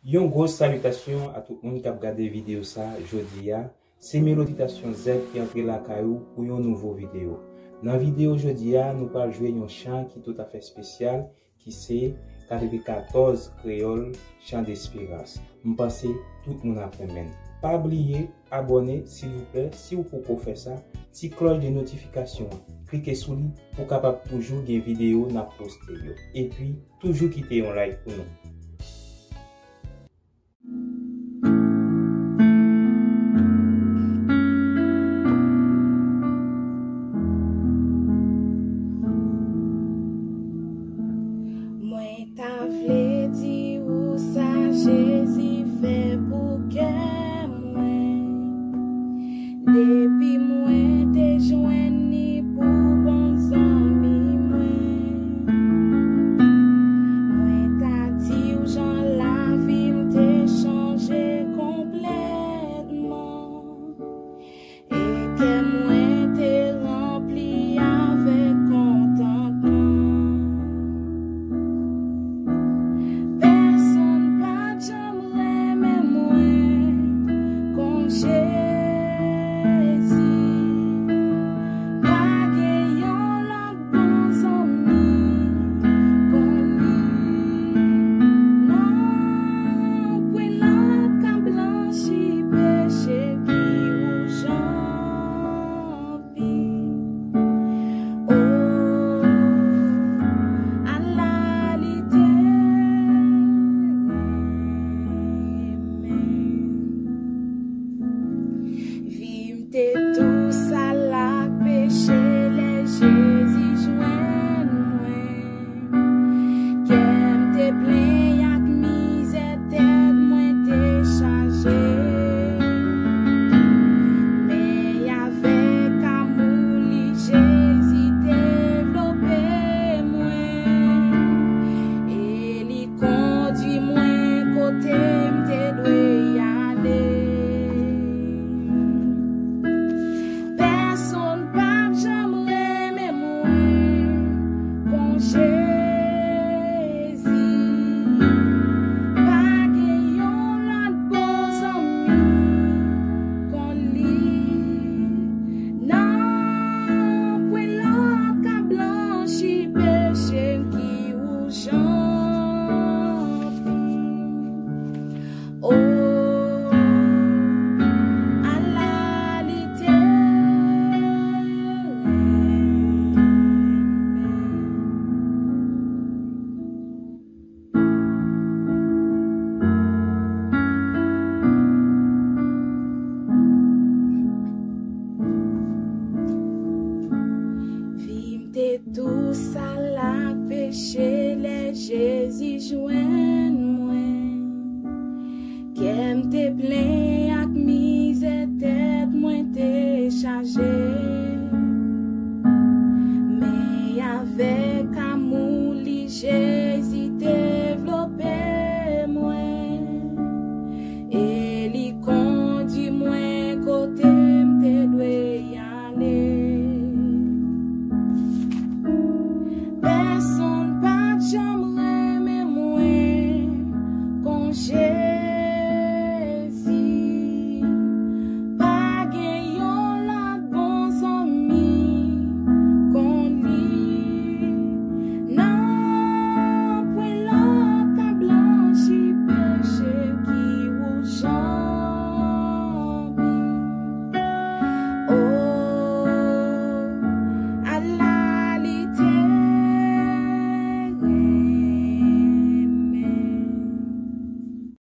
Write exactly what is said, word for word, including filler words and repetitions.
Yon gwo salitasyon a tout moun k ap gade videyo sa jodi a. Se Melody Tasyon Zèb ki antre lakay ou pou yon nouvo videyo. Nan videyo jodi a, nou pral jwe yon chan ki toutafè espesyal, ki se katrevenkatòz Kreyòl, Chan Desperans. M panse tout moun ap renmen l. Pa bliye abòne, silvouplè, si w poko fè sa, ti klòch de notifikasyon an, klike sou li pou w kapab toujou gen videyo n ap poste yo. Epi, toujou kite yon like pou nou. Mwen ta vle di ou sa Jezi fè pou kè mwen. Depi mwen te jwenn li pou bon zanmi mwen, mwen ta di w jan lavi m te chanje konplètman. E kè mwen te ranpli avèk kontantman. Pèsonn pa t janm renmen mwen kon Jezi. Pa gen yon lòt bon zanmi kon li. Nanpwen lòt ka blanchi peche ki wouj anpil. O, ala li te renmen. Vi m te tou sal ak peche lè Jezi jwenn mwen. Kè m te plen ak mizè, tèt mwen te chaje. Men avèk amou li, Jezi te vlope mwen. E li kondui mwen kote m te dwe ale. Pèsonn p ap janm renmen mwen kon Jezi. Pa gen yon lòt bon zanmi kon li. Nanpwen lòt ka blanchi peche m ki wouj anpil. O, ala li te renmen. Vi m te tou sal ak peche lè Jezi jwenn mwen. Kè m te plen ak mizè, tèt mwen te chaje. Men avèk amou li, Jezi te vlope mwen. E li kondui mwen kote m te dwe ale. Pèsonn pa t janm renmen mwen kon Jezi.